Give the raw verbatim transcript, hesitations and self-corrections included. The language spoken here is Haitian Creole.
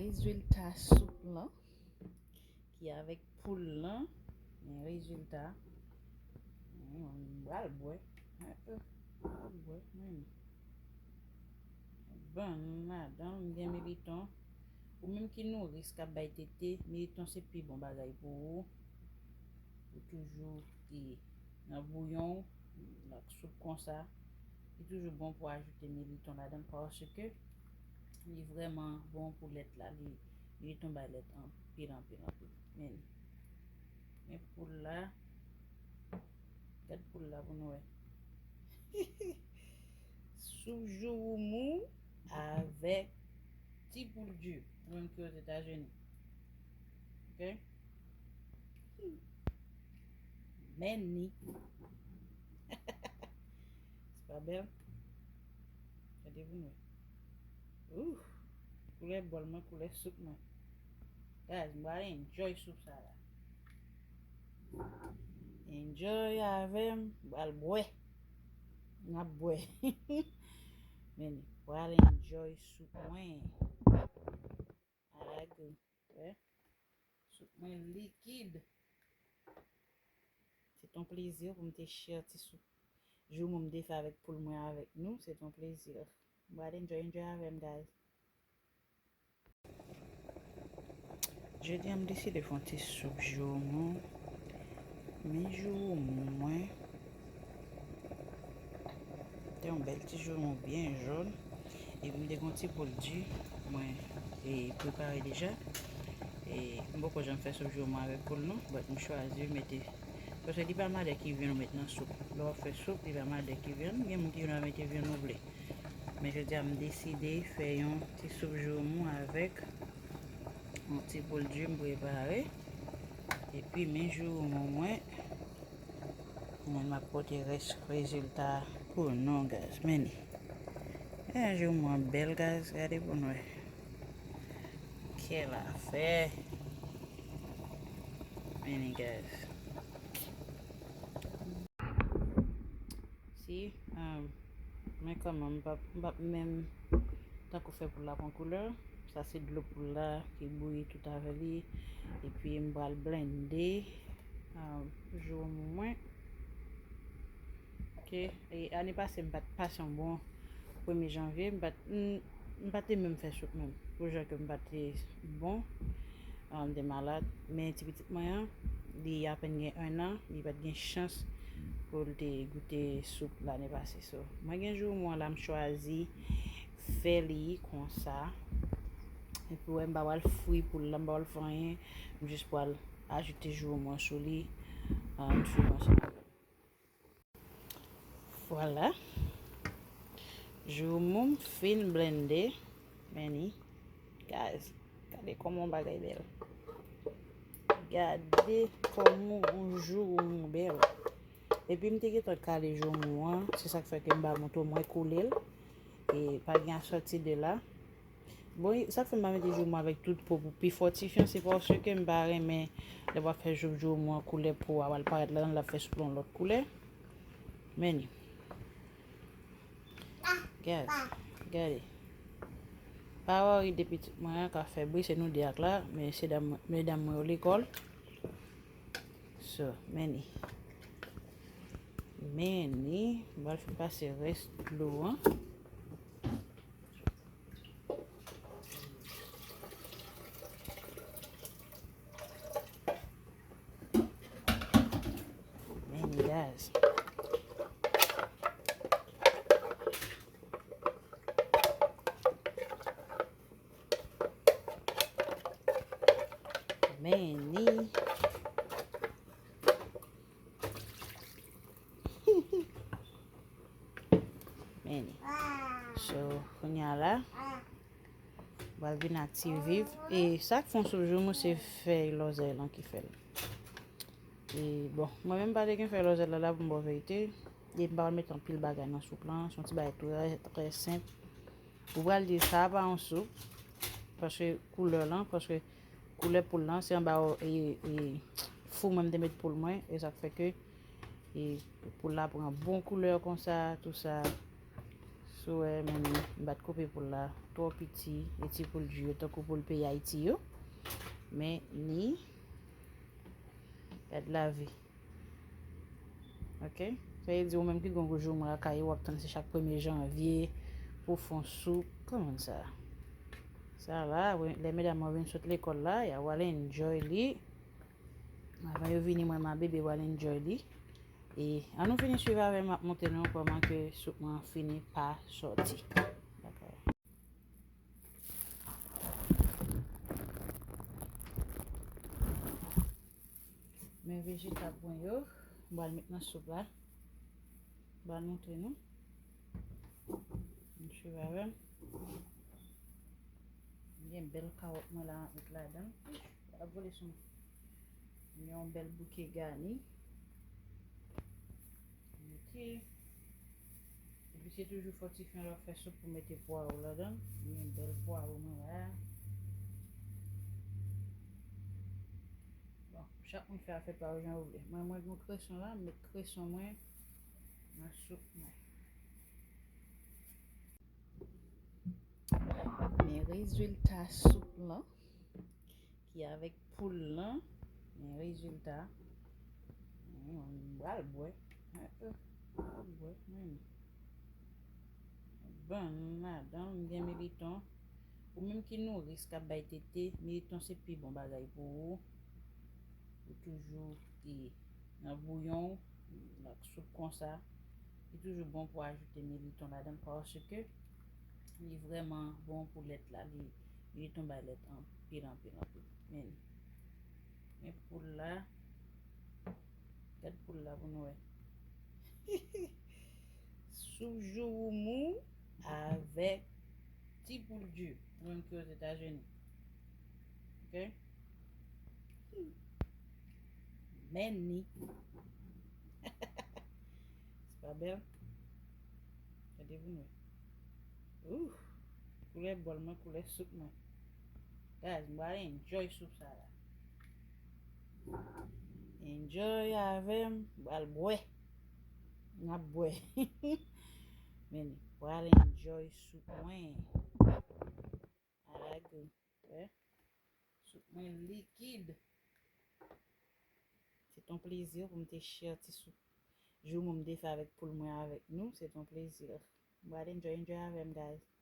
Rezilta soup lan ki avèk poul lan. Men rezilta. M pral bwè. M pral bwè. Menm. Bann ladan, m gen militon. Ou menm ki nouris k ap bay tete, militon se pi bon bagay pou ou. Ou toujou nan bouyon, nan soup konsa. Li toujou bon pou ajoute militon ladan paske li vrèman bon pou lèt la. Li, li tonbe lèt anpil, anpil, anpil. Men, men poul la, gad poul la pou nou wè. Soup jouroumou avèk ti poul di, ou menm ki Ozetazini. Ok? Men ni. Se pa bèl? Gade pou nou. Ouh, koulè bòl mwen, koulè soup mwen. Guys, m pral enjoy soup sa la. Enjoy avè m, m pral bwè. M ap bwè. Men, m pral enjoy soup mwen. Ala gou. Wè. Soup mwen likid. Se t on plezi pou m te share ti soup jouroumou m te fè avèk poul mwen avèk nou. Se t on plezi. M pral enjoy, enjoy avè m, guys. Jodi a, m deside fè yon ti soup jouroumou. Men jouroumou mwen. Te yon bèl ti jouroumou byen jòn. Epi m te gen yon ti poul di mwen e prepare deja. E m poko janm fè soup jouroumou avèk poul non, but m chwazi mete, paske li pa madè ki vyann ou met nan soup. Lè w ap fè soup, li pa madè ki vyann. Gen moun ki vin mete vyann ou vle. Men jodi a m deside fè yon ti soup jouroumou avèk yon ti poul di m prepare. Epi men jouroumou mwen. Mwen m ap pote rès rezilta pou nou, guys. Men li. E jouroumou an bèl, guys. Gade pou nou wè. Kèl afè. Men li, guys. Si, um, men kanmenm, m p ap, m p ap menm tankou fè poul la pran koulè. Sa se dlo poul la ki bouyi tout avè li. Epi m pral blende, um, jouroumou mwen. Ok, e ane pase m pa t pase yon bon premye janvye, m pa t, m, m pa te menm fè soup menm. Pou jan ke m pa te bon, ah, m te malad. Men ti pitit mwen an, li apèn gen enn an, li pa t gen chans pou l te goute soup lane pase. So, mwen gen jouroumou an la, m chwazi fè li konsa. Epi wè, m pa pral fri poul la, m pa pral fè anyen. M jis pral ajoute jouroumou an sou li. Ah, m sou konsa. Vwala. Jouroumou m fin blende. Men li. Guys, gade kòman yon bagay bèl. Gade kòman yon jouroumou bèl. Epi m te gentan kale jouroumou an. Se sa k fè ke m pa montre w mwen koule l. E pa gen asòti de la. Bon, sa k fè m pa mete jouroumou avèk tout po pou pi fòtifyan, se paske m pa renmen lè w ap fè jouroumou an koulè po a pral parèt ladan l, l ap fè soup lan yon lòt koulè. Men li. Gade, gade. Pa wori de pitit mwen an ka fè bri, se nou de ak la, men se dam, medam mwen yo lekòl. So, men li. Men li, m pral fin pase rès dlo an. Men li, guys. Men li. Men li. So, kounye a la, m pral vin aktive. E sa k fè yon soup jouroumou, se fèy lòzèy lan ki fè l. E bon, mwen menm m pa te gen fèy lòzèy la la pou m ba w verite. E m pa pral mete anpil bagay nan soup lan. Se yon ti bagay trè, trè senp. Ou pral di sa pa yon soup. Paske koulè lan, paske koulè poul lan, se anba, e, e, fou mwen m te met poul mwen. E sa k fè ke, e, poul la pran bon koulè konsa, tou sa. Sou wè, men m pa t koupe poul la twò piti, e ti poul di yo tankou poul peyi Ayiti yo. Men ni gad lavi. Ok? Sa vle di ou menm ki gon gwo joumou lakay ou, w ap tann se chak premye janvye pou w fè yon soup. Kòman sa? Sa la, lè medam mwen vin sot lekòl la, y a w al enjoy li. Avan yo vini, mwen ma bebe w al enjoy li. E ann nou fini swiv avè m, m ap montre nou kòman ke soup mwen fini pa sòti. Dakò. Men vejetab mwen yo, m pral met nan soup la. M pral montre nou. Ann swiv avè m. M gen bèl kawòt mwen la, m ap met ladan. Ap vole sou mwen. M gen yon bèl bouke gani. Ok. Epi se toujou fòtifyan lè w ap fè soup pou mete pwawo ladan. M gen bèl pwawo mwen la. Bon, chak moun fè afè pa yo jan yo vle. Mwen, mwen gen kreson la, m met kreson mwen nan soup mwen. Men rezilta soup lan ki avèk poul lan. Men rezilta. M pral bwè. M pral bwè. Bannann ladan, m gen militon. Ou menm ki nouris k ap bay tete, militon se pi bon bagay pou ou. Ou toujou nan bouyon, nan soup konsa, li toujou bon pou ajoute militon ladan l paske li vrèman bon pou lèt la. Li, militon bay lèt anpil, anpil, anpil. Men, men poul la, gad poul la pou nou wè. Soup jouroumou avèk ti poul di, ou menm ki Ozetazini. Ok? Men ni. Se pa bèl? Gade pou nou. Ouh. Koulè bòl mwen, koulè soup mwen. Guys, m pral enjoy soup sa la. Enjoy avè m, m pral bwè. M ap bwè. Men, pral enjoy soup mwen. Ala gou. Wè. Soup mwen likid. Se t on plezi pou m te share ti soup joumou m te fè avèk poul mwen avèk nou. Se t on plezi. M pral enjoy, enjoy avè m, guys.